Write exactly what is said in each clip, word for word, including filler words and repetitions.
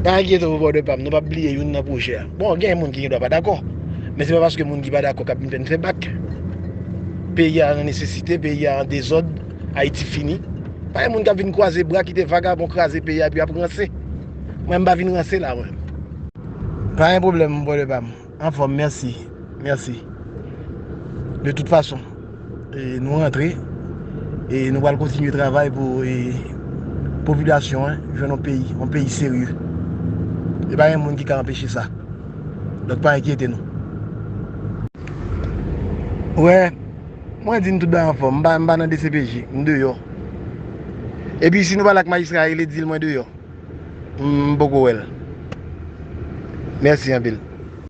Pa enkyete w, brother pa m, nou p ap bliye youn nan pwojè a. Bon, gen moun ki gen dwa pa dakò, men se pa paske moun ki pa dakò k ap vin fè n fè bak. Peyi a nan nesesite, peyi a an dezòd, Ayiti fini. Pa gen moun k ap vin kwaze bra, kite vagabon kraze peyi a, epi ap ranse. Mwen, m pa vin ranse la, mwen. Pa gen pwoblèm, brother pa m. Anfòm, mèsi. Mèsi. De tout fason, e, nou rantre, e nou pral kontinye travay pou, e, popilasyon an jwenn yon peyi, yon peyi serye. E pa gen moun ki ka anpeche sa. Donk, pa enkyete nou. Wè, mwen di n tout bagay anfòm. M pa, m pa nan D C P J, m deyò. Epi, si nou pale ak majistra a, rele di l mwen deyò. M poko wè l. Mèsi anpil.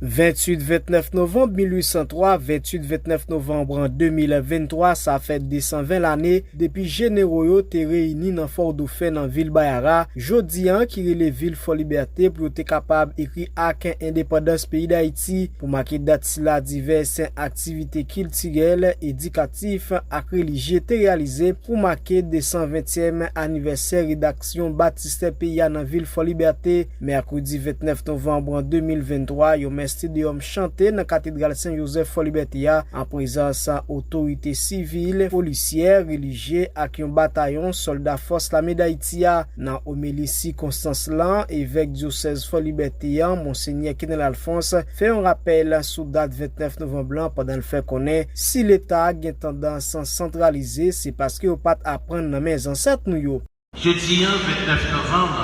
Venntuit, ventnèf novanm mil uit san twa, venntuit, ventnèf novanm an de mil venntwa, sa fè de san ven lane depi jenero yo te reyini nan Fòdofen nan vil Bayara, jodi a ki rele vil Fòlibète, pou yo te kapab ekri ak endepandans peyi Dayiti. Pou make dat sila, divès aktivite kiltirèl, edikatif ak relijye te reyalize pou make de san ventyèm anivèsè redaksyon batistè peyi a nan vil Fòlibète. Mèkredi vennèf novanm de mil venntwa, yon mès Te Deyòm chante nan katedral Sen Jozèf Fòlibète a, an prezans otorite sivil, polisyè, relijye ak yon batayon sòlda Fòs Lame Dayiti a. Nan omeli sikonstans lan, evèk dyosèz Fòlibète an, Monsenyè Kenel Alphonse, fè yon rapèl sou dat vennèf novanm lan pandan l fè konnen si Leta gen tandans santralize, se paske yo pa t aprann nan men zansèt nou yo. Jodi a, vennèf novanm,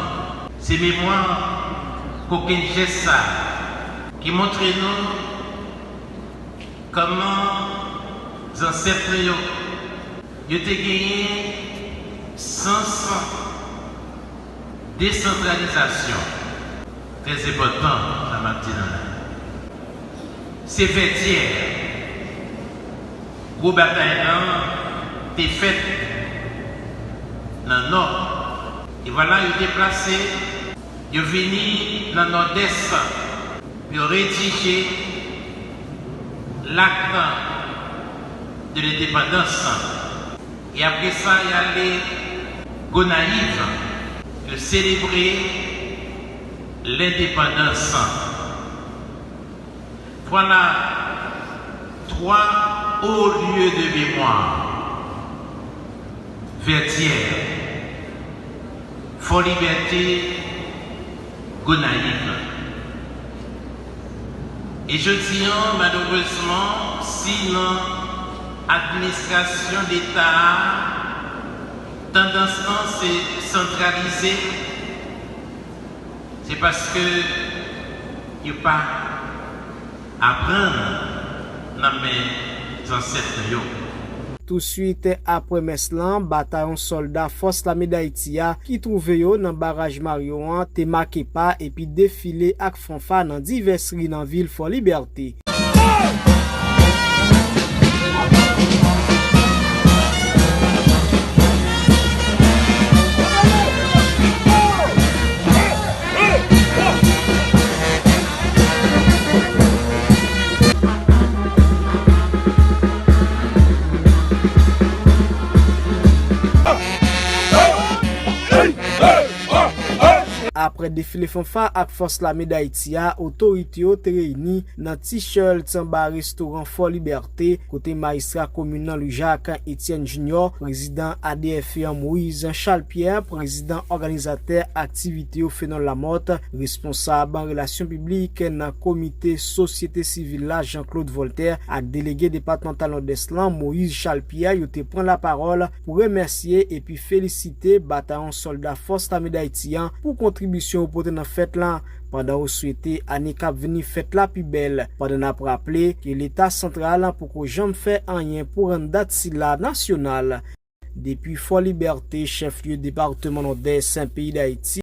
se memwa kokenn jès sa a ki montre nou kòman zansèt nou yo, yo te genyen sans desantralizasyon. Trè enpòtan, sa m ap di nou la. Se Vètyè, gwo batay lan te fèt nan Nò. E vwala, yo deplase, yo vini nan Nòdès, pou yo redije l'acte de l'indépendance. E apre sa, y ale Gonayiv, yo selebre lendepandans. Vwala twa o lye de memwa. Vètyè, Fòlibète, Gonayiv. E jodi a, malerezman, si nan administrasyon Leta a, tandans lan se santralize, se paske yo pa aprann nan men zansèt nou yo. Touswit apre mès lan, batayon sòlda Fòs Lame Dayiti a, ki twouve yo nan baraj Maryon an, te make pa epi defile ak fanfa nan divès ri nan vil Fòlibète. Apre defile fanfa ak Fòs Lame Dayiti a, otorite yo te reyini nan T-shirt anba restoran Fò Libète, kote majistra komin nan Loujak, Etienne Junior, prezidan A D F an Moïse Charles Pierre, prezidan òganizatè aktivite yo Fenol Lamothe, responsab relasyon piblik nan komite sosyete sivil la Jean Claude Voltaire ak delege depatmantal Nòdès lan Moïse Charles Pierre yo te pran lapawòl pou remèsye epi felisite batayon sòlda Fòs Lame Dayiti an pou kontribisyon yo pote nan fèt lan, pandan yo swete ane k ap vini fèt la pi bèl, pandan n ap raple ke Leta santral poko janm fè anyen pou rann dat sila nasyonal. Depi Fò Libète, chèflye depatman Nòdès, peyi Dayiti,